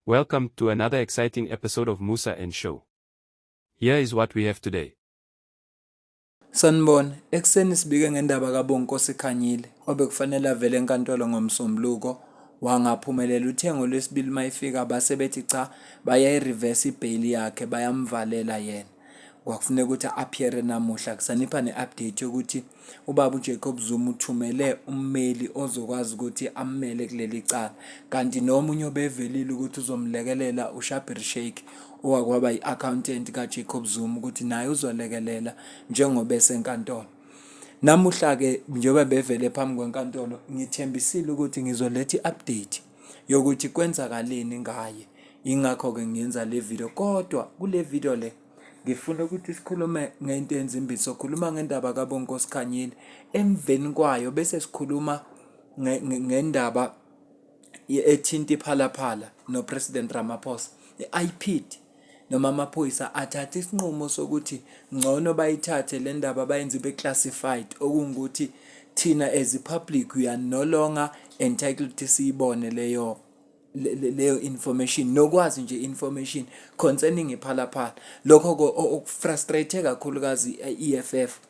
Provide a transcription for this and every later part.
Welcome to another exciting episode of Musa and Show. Here is what we have today. Sanibona, ekuseni sibike ngendaba kaBonkosi Khanyile obekufanele avele enkantolo ngoMsombuluko wangaphumelela. Uthe ngoLwesibili mayefika base bethi cha bayayi-reverse ibheyili yakhe bayamvalela yena. Kwakufuneka ukuthi a-appear namuhla. Kusanipha ne-update yokuthi ubaba uJacob Zuma uthumele ummeli ozokwazi ukuthi ammele kuleli cala. Kanti nomunye obevelile ukuthi uzomlekelela uShabir Sheikh owakwaba yi-accountant kaJacob Zuma ukuthi naye uzolekelela njengoba esenkantolo. Namuhla-ke njengoba bevele phambi kwenkantolo ngithembisile ukuthi ngizoletha i-update yokuthi kwenzakaleni ngaye. Yingakho-ke ngiyenza le video kodwa kule video le ngifuna ukuthi sikhulume ngento enzimbili. Sokhuluma ngendaba kaBonkosi Khanyile, emveni kwayo bese sikhuluma ngendaba ethinta iPhalaphala noPresident Ramaphosa. I-IPID noma amaphoyisa athatha isinqumo sokuthi ngcono bayithathe le ndaba bayenze ibe classified, okungukuthi thina as i-public we are no longer entitled ukuthi siyibone leyo leyo information nokwazi nje information concerning iPhalaphala. Lokho okufrustrate kakhulukazi i-EFF.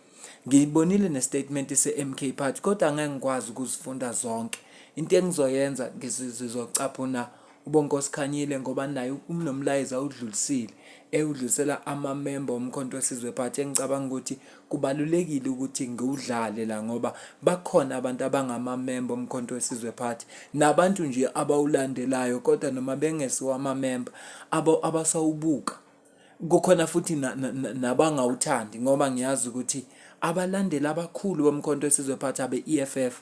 Ngiyibonile nestatement se-MK Party kodwa angeke ngikwazi ukuzifunda zonke. Into engizoyenza ngizocaphuna uBonkosi Khanyile ngoba naye unomlayezo awudlulisile ewudlulisela amamemba oMkhonto weSizwe Party engicabanga ukuthi kubalulekile ukuthi ngiwudlale la ngoba bakhona abantu abangamamemba oMkhonto weSizwe Party nabantu nje abawulandelayo kodwa noma bengesiwo amamemba abasawubuka. Kukhona futhi nabangawuthandi ngoba ngiyazi ukuthi abalandeli abakhulu boMkhonto weSizwe Party abe-EFF.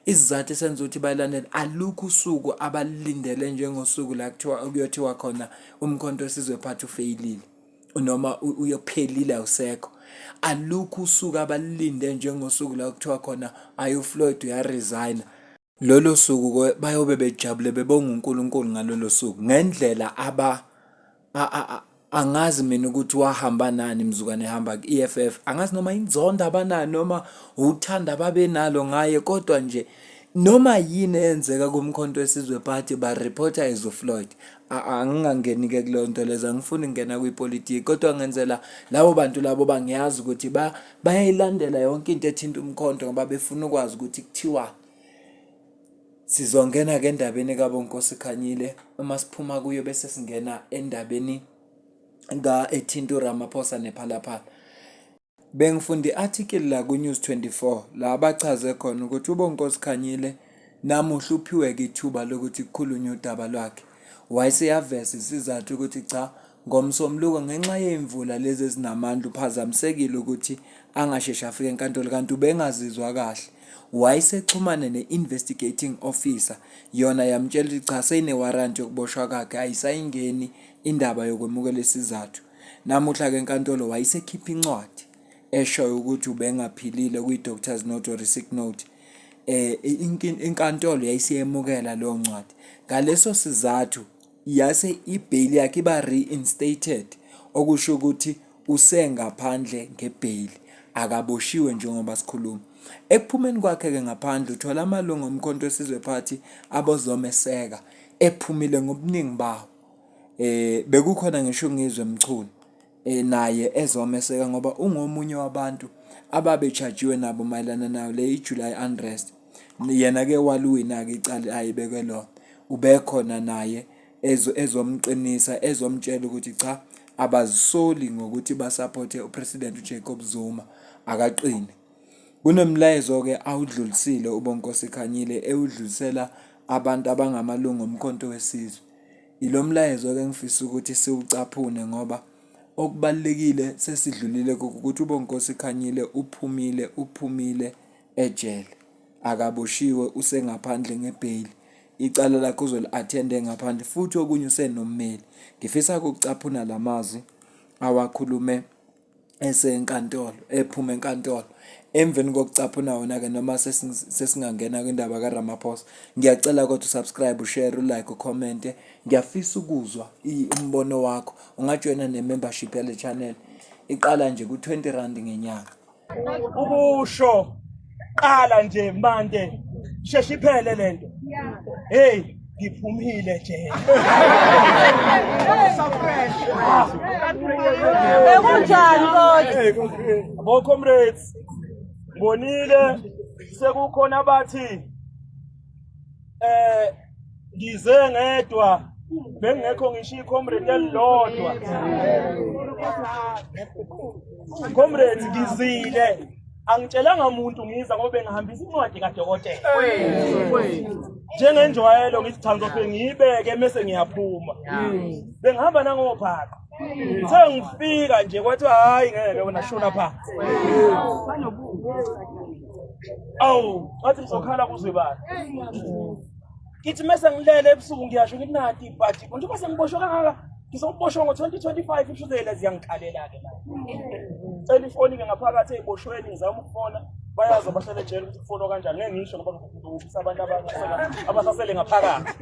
Isizathu esenza ukuthi bayilandele alukho usuku abalilindele njengosuku la kuthiwa kuyothiwa khona uMkhonto weSizwe Party ufeyilile noma uyophelile awusekho. Alukho usuku abalilinde njengosuku la kuthiwa khona ayi uFloyd uyaresigna. Lolo suku bayobe bejabule bebonga uNkulunkulu ngalolo suku ngendlela aba angazi mina ukuthi wahamba nani mzukwane ehamba ku-EFF angazi noma inzondo abanayo noma uthanda ababenalo ngaye kodwa nje noma yini eyenzeka kuMkhonto weSizwe Party bareporta as uFloyd. Angingangeni-ke kuleyo nto lezo angifuni kungena kwipolitiki kodwa ngenzela labo bantu labo bangiyazi ukuthi bayayilandela yonke into ethinta umkhonto ngoba befuna ukwazi ukuthi kuthiwani. Sizongena-ke endabeni kaBonkosi Khanyile uma siphuma kuyo bese singena endabeni ethinta uRamaphosa nePhalaphala. Bengifunda i-article la ku-News 24 la bachaze khona ukuthi uBonkosi Khanyile namuhla uphiwe-ke ithuba lokuthi kukhulunywe udaba lwakhe. Wayeseyaveza isizathu ukuthi cha ngoMsombuluko ngenxa yey'mvula lezi ezinamandla uphazamisekile ukuthi angasheshi afike enkantolo kanti ubengazizwa kahle. Wayesexhumane ne-investigating officer yona yamtshela ukuthi cha seyine-warrant yokuboshwa kwakhe ayisayingeni indaba yokwemukela isizathu. Namuhla-ke enkantolo wayesekhipha incwadi eshoyo ukuthi ubengaphilile kwi-doctor's note or sick note. Inkantolo yayisiyemukela leyo ncwadi. Ngaleso sizathu yase ibheyili yakhe iba reinstated okusho ukuthi usengaphandle ngebheyili akaboshiwe njengoba sikhuluma. Ekuphumeni kwakhe-ke ngaphandle uthola amalungu oMkhonto weSizwe Party abozomeseka ephumile ngobuningi bawo. Bekukhona ngisho uNgizwe Mchunu naye ezomeseka ngoba ungomunye wabantu ababe-charge-iwe nabo mayelana nayo le i-July unrest. Yena-ke waluwina-ke icala ayebekwe lona. Ubekhona naye ezomqinisa ezomtshela ukuthi cha abazisoli ngokuthi basaphothe uPresident uJacob Zuma akaqine. Kunomlayezo-ke awudlulisile uBonkosi Khanyile ewudlulisela abantu abangamalungu oMkhonto weSizwe. Ilo mlayezo-ke engifisa ukuthi siwucaphune ngoba okubalulekile sesidlulile kukho ukuthi uBonkosi Khanyile uphumile uphumile ejele. Akaboshiwe usengaphandle ngebheyili. Icala lakhe uzoli-athenda engaphandle futhi okunye usenommeli. Ngifisa ukucaphuna la mazwi awakhulume esenkantolo ephuma enkantolo. Emveni kokucaphuna wona-ke noma sesingangena kwindaba kaRamaphosa. Ngiyacela kodwa usubscribe, ushare, ulike, ukhomente. Ngiyafisa ukuzwa umbono wakho. Ungajoyina ne-membership yale channel. Iqala nje ku-20 rand ngenyanga. Ukusho qala nje mande sheshe iphele lento. Hey, Ngiphumile nje. Bekunjani kodwa? Abo comrades ngonile sekukhona abathi eh ngize ngedwa bengekho ngisho icomrade elilodwa. Comrades ngizile angitshelanga muntu ngiza ngoba bengihambisa incwadi kadokotela njengenjwayelo ngithi cha ngizofike ngiyibeke mese ngiyaphuma bengihamba nangobhaqa ngithe ngifika nje kwathiwa hhayi ngeke wena shona phansi awu ngathi ngizokhala kuzwe bani ngithi mese ngilele ebusuku ngiyasho ngithi nati ibhaji njengoba sengiboshwe kangaka ngizoboshwa ngo-2025 ushuzela ziyangikhalela-ke manje cela ifoni-ke ngaphakathi ey'boshweni ngizama ukufona bayazi abahlale ejele ukuthi kufonwa kanjani ngeke ngisho ngoba ngizobisa abantu abasasele ngaphakathi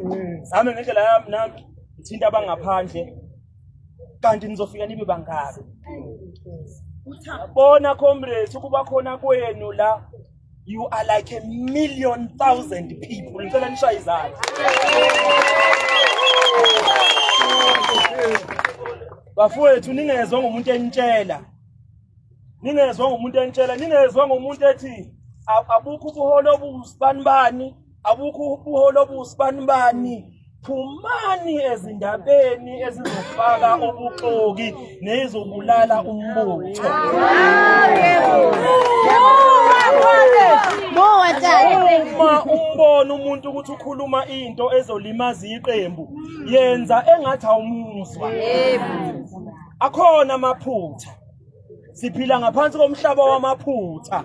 zame ngendlela yami nami ngithinta abangaphandle kanti nizofika nibe bangaki bona comrades ukuba khona kwenu la You are like a million thousand people. Ngicela nishaye izandla. Bafowethu ningezwa ngomuntu enitshela. Ningezwa ngomuntu enitshela, ningezwa ngomuntu ethi abukho ubuholo obusibanibani, abukho ubuholo obusibanibani. Phumani ezindabeni ezizofaka ubuxoki nezobulala umbutho. Uma umbona umuntu ukuthi ukhuluma into ezolimaza iqembu, yenza engathi awumuzwa. Akhona amaphutha. Siphila ngaphansi komhlaba wamaphutha.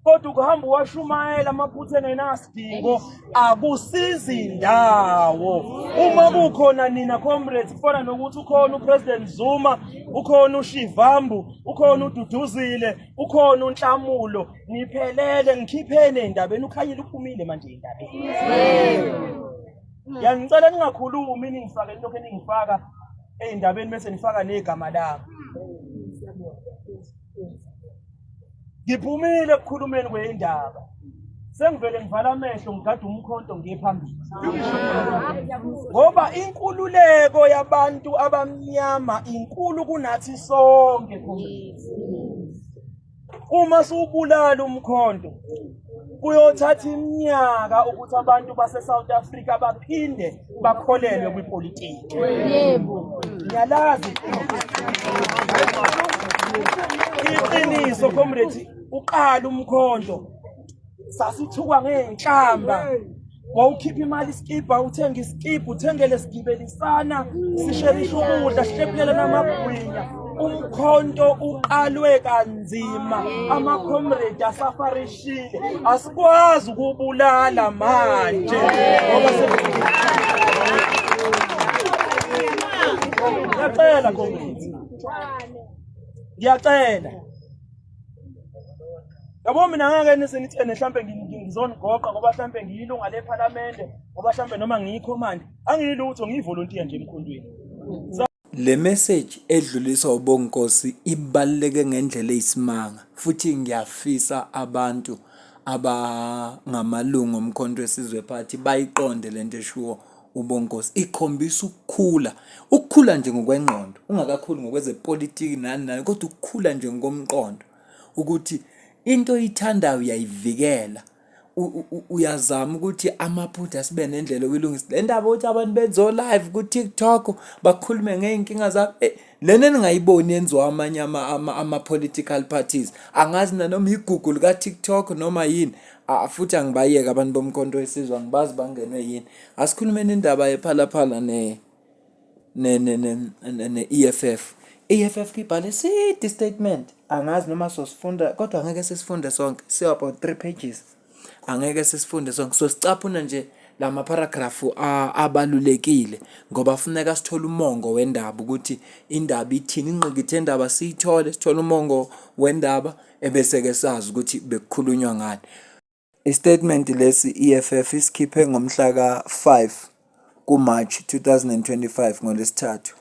Kodwa ukuhamba uwashumayela amaphutha engenasidingo akusizi ndawo. Uma kukhona nina comrades kufana nokuthi ukhona uPresident Zuma, ukhona uShivambu, ukhona uDuduzile, ukhona uNhlamulo, niphelele ngikhipheni endabeni ukhanyile uphumile manje endabeni. Ngiyangicela ningakhulumi ningifake lokho eningifaka ey'ndabeni bese nifaka negama lami. Ngiphumile ekukhulumeni kweyindaba. Sengivele ngivala amehlo ngigada umkhonto ngiye phambili. Ngoba inkululeko yabantu abamnyama inkulu kunathi sonke. Uma siwubulala umkhonto kuyothatha iminyaka ukuthi abantu base-South Africa baphinde bakholelwe kwipolitiki. Yebo. Ngiyalazi iqiniso comrade uqala umkhonto sasithukwa ngey'nhlamba wawukhipha imali isikibha uthenge isikibha uthengele sigibelisana sisherisha ukudla sihlephulele namagwinya umkhonto uqalwe kanzima ama-comrade asafarishile asikwazi ukubulala manje ngoba ngiyacela comrade ngiyacela yabo mina ngeke nize nithi ene mhlambe ngizonigoqa ngoba mhlambe ngiyilunga lephalamende ngoba mhlambe noma ngiyikhomandi angiyilutho ngiyivolontiya nje emkhondweni. Le message edluliswa uBonginkosi ibaluleke ngendlela eyisimanga futhi ngiyafisa abantu abangamalungu oMkhonto weSizwe Party bayiqonde lento eshiwo uBonginkosi. Ikhombisa ukukhula, ukukhula nje ngokwengqondo, ungakakhuli ngokwezepolitiki nani nani kodwa ukukhula nje ngokomqondo ukuthi into oyithandayo uyayivikela. Uyazama ukuthi amaphutha sibe nendlela yokuyilungisa. Le ndaba yokuthi abantu benze o-live ku-TikTok bakhulume ngey'nkinga zabo eh, lena eningayiboni yenziwa amanye ama-political parties. Angazi nanoma igugu lika-TikTok noma yini. Futhi angibayeke abantu boMkhonto weSizwe angibazi bangenwe yini. Asikhulumeni indaba yePhala Phala ne ne-EFF. I-EFF ibhale eside statement angazi noma sosifunda kodwa angeke sisifunde sonke siyo about 3 pages angeke sisifunde sonke so sicaphuna nje lama paragraph abalulekile ngoba funeka sithole umongo wendaba ukuthi indaba ithini ingqikithi yendaba siyithole sithole umongo wendaba ebese ke sazi ukuthi bekukhulunywa ngani. Isitatimende lesi i-EFF isikhiphe ngomhla ka-5 kuMarch 2025 ngoLwesithathu.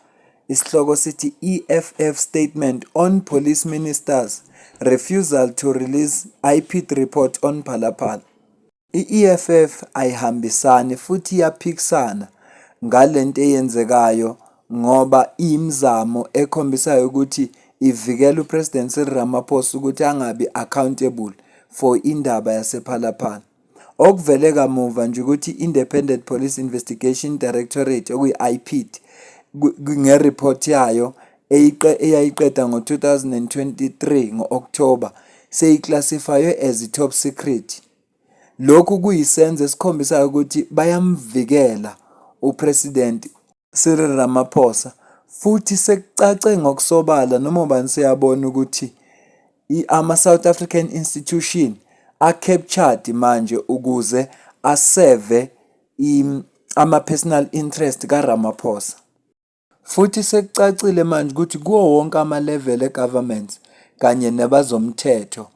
Isihloko sithi EFF Statement on Police Minister's Refusal to Release IPID Report on Phala Phala. I-EFF ayihambisani futhi iyaphikisana ngale nto eyenzekayo ngoba iyimizamo ekhombisayo ukuthi ivikela uPresident Cyril Ramaphosa ukuthi angabi accountable for indaba yasePhala Phala. Okuvele kamuva nje ukuthi i-Independent Police Investigation Directorate okuyi-IPID nge-report yayo eyayiqeda ngo-2023 ngo-October seyiclassifywe as top secret. Lokhu kuyisenzo esikhombisayo ukuthi bayamvikela uPresident Cyril Ramaphosa futhi sekucace ngokusobala noma ubani seyabona ukuthi ama-South African institution a-captured manje ukuze aseve ama-personal interest kaRamaphosa. Futhi sekucacile manje ukuthi kuwo wonke ama-level e-government kanye nabazomthetho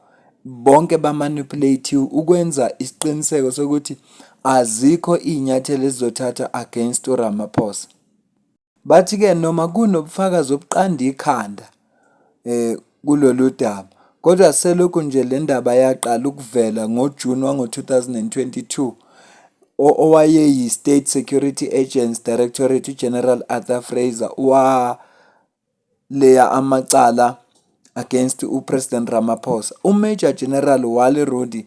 bonke ba-manipulate-iwe ukwenza isiqiniseko sokuthi azikho iy'nyathelo ezizothathwa against uRamaphosa. Bathi-ke noma kunobufakazi obuqanda ikhanda kulolu daba kodwa selokhu nje le ndaba yaqala ukuvela ngoJuni wango-2022 owayeyi-State Security Agency Directorate uGeneral Arthur Fraser waleya amacala against uPresident Ramaphosa. UMajor General Wally Rhoode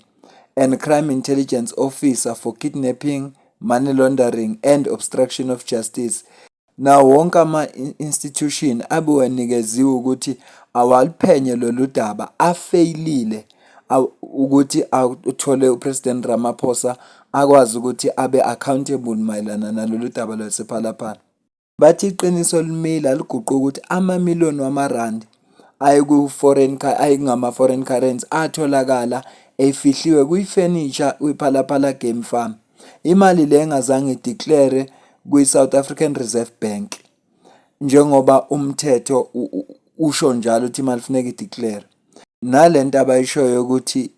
and Crime Intelligence Officer for kidnapping, money laundering and obstruction of justice. Nawo wonke ama-institution abewanikeziwe ukuthi awaluphenye lolu daba afeyilile ukuthi athole uPresident Ramaphosa akwazi ukuthi abe accountable mayelana nalolu daba lwasePhala Phala. Bathi iqiniso limile aliguquki ukuthi amamiliyoni wamarandi ayeku-foreign ayengama-foreign currency atholakala efihliwe kwi-furniture kwiPhala Phala Game Farm. Imali le engazange i-declare kwi-South African Reserve Bank njengoba umthetho usho njalo ukuthi imali funeka i-declare. Nale nto abayishoyo ukuthi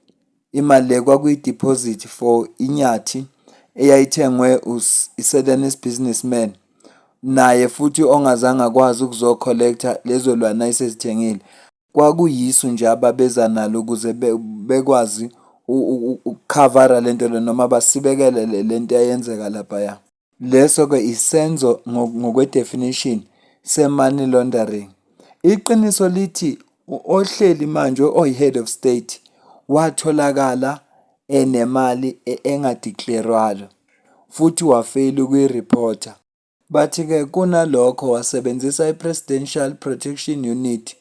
imali le kwakuyi-deposit for inyathi eyayithengwe i-Sudanese businessman naye futhi ongazange akwazi ukuzo-collect-a lezo lwane ayesezithengile. Kwakuyisu nje ababeza nalo ukuze bekwazi ukukhavara le nto le noma basibekele le nto eyayenzeka laphaya. Leso-ke isenzo ngokwe-definition se-money laundering. Iqiniso lithi ohleli manje oyi-head of state watholakala enemali enga-declare-rwayo futhi wafeyila ukuyi-report-a. Bathi-ke kunalokho wasebenzisa i-Presidential Protection Unit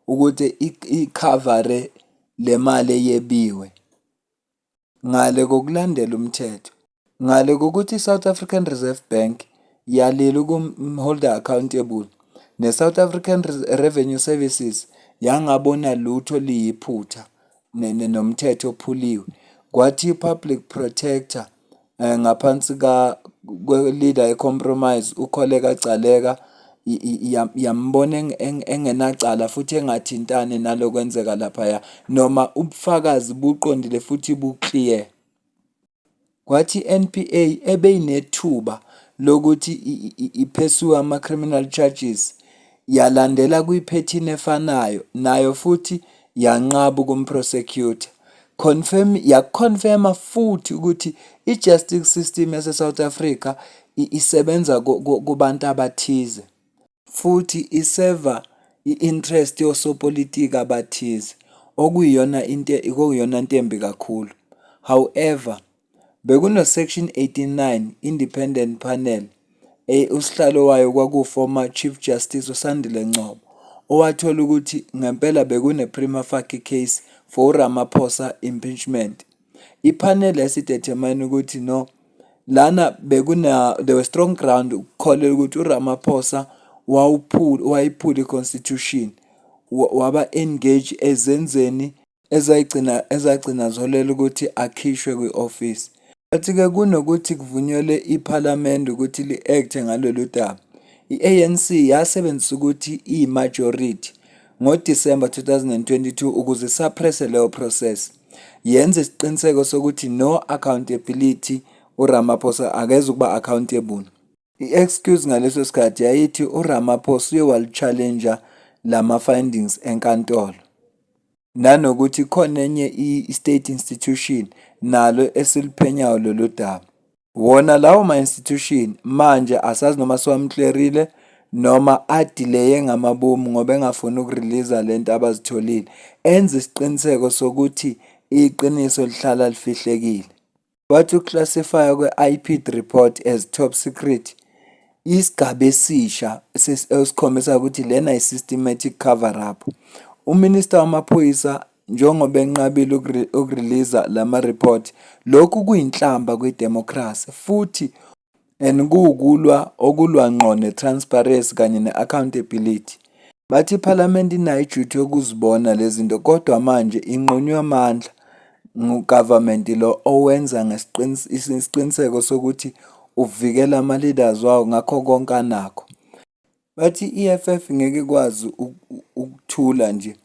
ukuthi ikhavare le mali eyebiwe ngale kokulandela umthetho. Ngale kokuthi i-South African Reserve Bank yalile ukum-hold-a accountable, ne-South African Revenue Services yangabona lutho liyiphutha nomthetho ophuliwe. Kwathi i-Public Protector ngaphansi kwe-leader ye-compromise uKholeka Gcaleka yambona engenacala futhi engathintani nalokwenzeka laphaya noma ubufakazi buqondile futhi bu-clear. Kwathi i-N_P_A ebeyinethuba lokuthi i-pursue ama-criminal charges yalandela kwiphethini efanayo nayo futhi yanqaba ukum-prosecute-a. Confirm, yaku-confirm-a futhi ukuthi i-justice system yase-South Africa isebenza kubantu abathize. Futhi iseva i-interest yosopolitiki abathize, okuyiyona into okuyiyona nto embi kakhulu. However, bekuno-Section 89 Independent Panel, usihlalo wayo kwaku-former Chief Justice uSandile Ngcobo, owathola ukuthi ngempela bekune-prima facie case for uRamaphosa impeachment. Iphaneli yasi-determine ukuthi no, lana bekuna there were strong ground ukukholelwa ukuthi uRamaphosa wawuphula wayiphula i-constitution waba engage ezenzeni ezagcina ezagcina ziholela ukuthi akhishwe kwi-office. Bathi-ke kunokuthi kuvunyelwe iphalamende ukuthi li-act-e ngalolu daba, i-ANC yasebenzisa ukuthi iyi-majority ngoDisemba 2022 ukuze i-suppress-e leyo process. Yenze isiqiniseko sokuthi no accountability uRamaphosa akeze ukuba accountable. I-excuse ngaleso sikhathi yayithi uRamaphosa uye wali-challenge lama findings enkantolo. Nanokuthi khona enye i-state institution nalo esiluphenyayo lolu daba. Wona lawo ma-institution manje asazi noma siwamklerile noma adileye ngamabomu ngoba engafuni ukuriliza le nto abazitholile. Enza isiqiniseko sokuthi iqiniso lihlala lifihlekile. Bathi ukuclassifywa kwe-IPID report as top secret isigaba esisha esikhombisa ukuthi lena yi-systematic cover-up. Uminista wamaphoyisa njengoba enqabile ukuriliza lama-report, lokhu kuyinhlamba kwidemokhrasi futhi and kuwukulwa okulwa ngqo ne-transparency kanye ne-accountability. Bathi iPhalamende inayo i-duty yokuzibona lezi zinto kodwa manje inqunywe amandla ngu-government lo owenza isiqiniseko sokuthi uvikela ama-leaders wawo ngakho konke anakho. Bathi i-EFF ngeke ikwazi ukuthula nje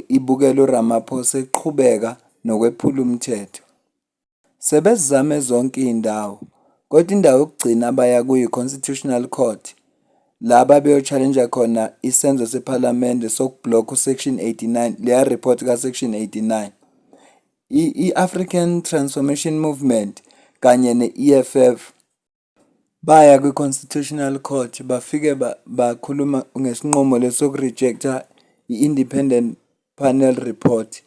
ibukele uRamaphosa eqhubeka nokwephula umthetho. Sebezame zonke iy'ndawo, kodwa indawo yokugcina abaya kuyo i-Constitutional Court, la babeyo-challenge khona isenzo sePhalamende sokubhlokha u-Section 89, leya report ka-Section 89. I-African Transformation Movement kanye ne-EFF baya kwi-Constitutional Court bafike bakhuluma ngesinqumo lesi soku-reject-a i-Independent Panel Report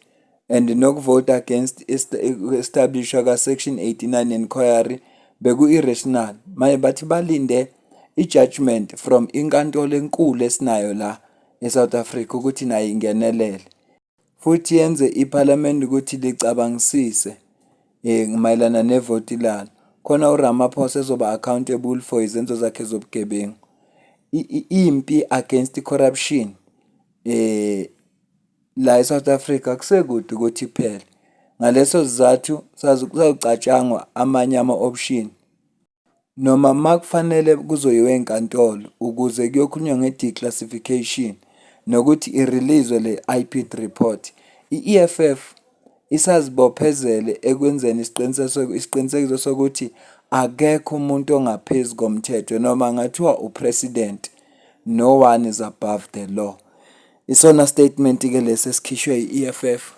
and nokuvota against uku-establishwa ka-Section 89 Inquiry beku-irrational. Manje bathi balinde i-judgement from inkantolo enkulu esinayo la e-South Africa ukuthi nayo ingenelele futhi yenze iphalamende ukuthi licabangisise mayelana nevoti lalo khona uRamaphosa ezoba accountable for izenzo zakhe zobugebengu. Impi against corruption la e-South Africa kusekude ukuthi iphele. Ngaleso sizathu kusazocatshangwa amanye ama-option noma makufanele kuzoyiwa enkantolo ukuze kuyokhulunywa nge-declassification nokuthi i-release le IPID report. I-EFF isazibophezele ekwenzeni isiqinisekiso sokuthi akekho umuntu ongaphezu komthetho noma ngathiwa u-president, no one is above the law. Isona statement-ke lesi esikhishwe i-EFF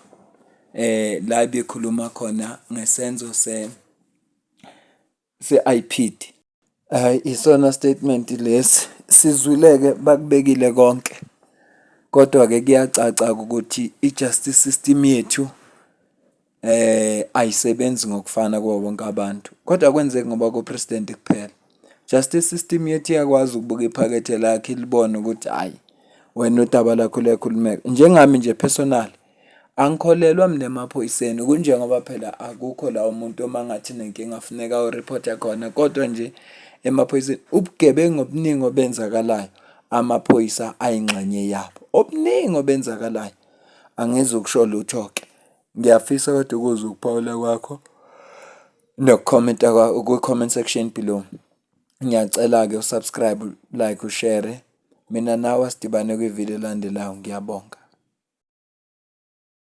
la ibikhuluma khona ngesenzo se-IPID. Hhayi, isona statement lesi sizwile-ke bakubekile konke, kodwa-ke kuyacaca ukuthi i-justice system yethu ayisebenzi ngokufana kubo bonke abantu, kodwa akwenzeki ngoba ku-president kuphela. Justice system yethu iyakwazi ukubuka iphakethe lakhe ilibone ukuthi hhayi wena udaba lakho luyakhulumeka. Njengami nje personally, angikholelwa mina emaphoyiseni kunjengoba phela akukho la umuntu uma ngathi nenkinga funeka ayo-report-a khona, kodwa nje emaphoyiseni ubugebengu obuningi obenzakalayo amaphoyisa ayingxenye yabo, obuningi obenzakalayo. Angizukusho lutho-ke, ngiyafisa kodwa ukuzwa ukuphawula kwakho nokukhomenta kwi-comment section below. Ngiyacela-ke u-subscribe, like, ushare. Mina nawe asidibane kwividiyo elandelayo, ngiyabonga.